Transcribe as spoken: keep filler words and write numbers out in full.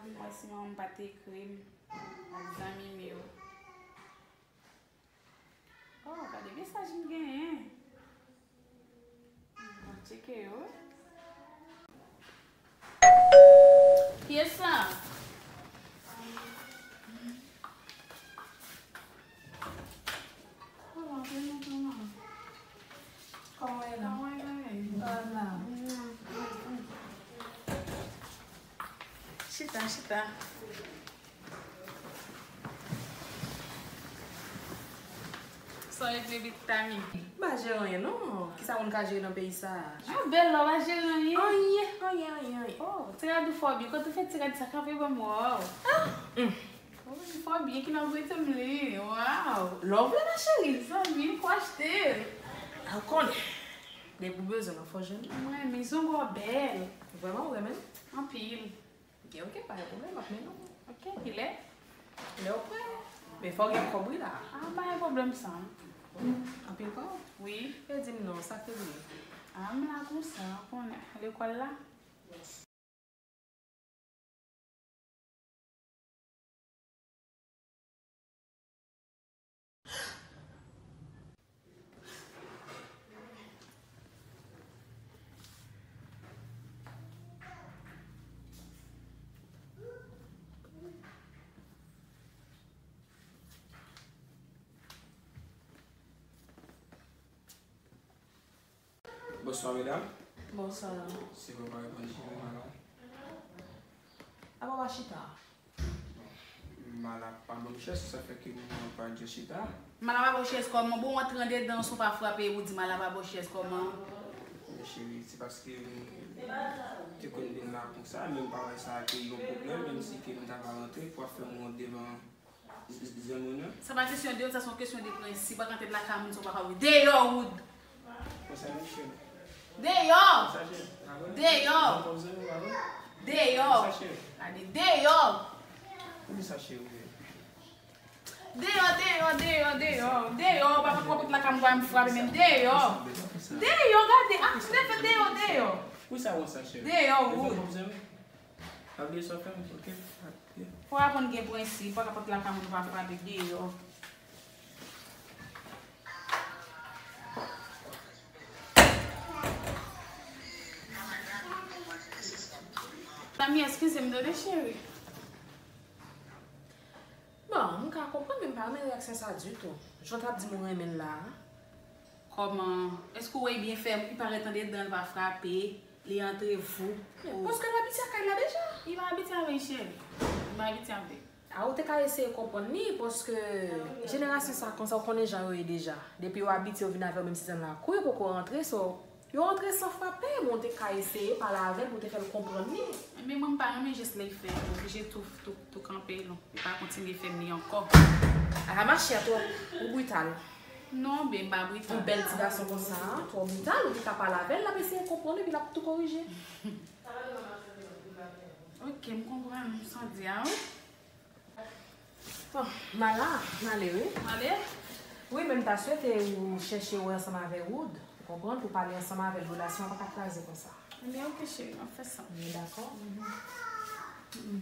Vin wè si manman m pa t ekri m ak zanmi m yo. Oh, gade mesaj m genyen. M ap tcheke yo wi. Kiyès sa? Kòman w ye la? Kòman w ye la? Chita, chita. Sa w regle, Big Tami? M pa jere anyen non. Kisa moun ka jere nan peyi sa a? Ah, bèl la, w pa jere anyen? Anyen, anyen, anyen, anyen. Oh, ti rad ou fò byen. Kote w fè ti rad sa kanpe ban m wè w? Ah! Hum. Oh, li fò byen, ki nan prete m li. Wow! Lè w vle ma cheri. Zanmi, m ko achte l. A w konnen. Depi w bezwen mwen, fò jwenn mwen. Mwen renmen, zongo w bèl. Vrèman, ou renmen l? Anpil. Ok, ok, pa gen pwoblèm, m ap mennen w. Ok, kilè? Lè w prè. Men fò w gen kòb wi la. Ah, pa gen pwoblèm sa. Anpil kòb? Wi. E di m non, sa k rive? Ah, m la konsa, ou konnen, lekòl la. Bonswa medam. Bonswa. Se papa reponn cheve mala. Apa w pa chita? Mala pa ban m chèz, sa fè ke mwen pa dwe chita. Mala pa ba w chèz kòman? Bon, w antre andedan, si w pa frape, ou di mala pa ba w chèz kòman? Men cheri, se paske m te konn vin la konsa, men m pa wè sa ke yon pwoblèm, menm si ke m ta va rantre, pou ap fè m wont devan Sa pa kesyon de wont, sa se yon kesyon de prensip. Pa k antre lakay moun san w pa frape. Deyò, Wood! Konsa, mesye. Deyò! Konsa, cheri. Avè? Deyò! Konsa, cheri. Avè? Deyò! Konsa, cheri. Gade, deyò! Poukisa, cheri? Deyò, deyò, deyò, deyò. Deyò, pa, pa, pa, pa, lakay moun pa m frape, men deyò. Konsa, konsa. Deyò, gade, ah, leve deyò, deyò. Poukisa, konsa, cheri? Deyò, Wood. Pa bliye sa w fè m, ok? Fò w aprann gen prensip, pa ka pot lakay moun pa frape deyò. Tami, eskize m tande, cheri. Bon, m ka konprann, men m pa renmen reyaksyon sa ditou. Jan w t ap di m ou renmen l la a. Kòman? Èske w wè l byen fè? Li parèt andedan, l pa frape, li antre voup. Men, paske l abitye ak kay la deja. Li pa abitye avè l, cheri. Li pa abitye avè l. A, ou te ka eseye konprann li, paske jenerasyon sa konsa, ou konnen jan yo ye deja. Depi yo abitye, yo vin avè w, menm si se nan lakou, yo poko rantre, so, yo rantre san frape, men ou te ka eseye pale avè l pou w te fè l konprann li. Men mwen, m pa renmen jès lè l fè, m oblije tou, tou, tou kanpe l, non. Li pa kontinye fè m li ankò. A, machè, twò, ou brital. Non, ben, m pa brital. Yon bèl ti gason konsa, twò brital, ou te ka pale avè l, l ap eseye konprann, epi l ap tou korije. Ok, m konprann sa w di a, wi. Bon, m al la, m ale, wi. M ale? Wi, men m ta swete ou chèche wè ansanm avè Wood, ou konprann, pou pale ansanm avè l, relasyon an pa ka kraze konsa. Ebyen, ok, cheri, m ap fè sa. Nou dakò? Mhm.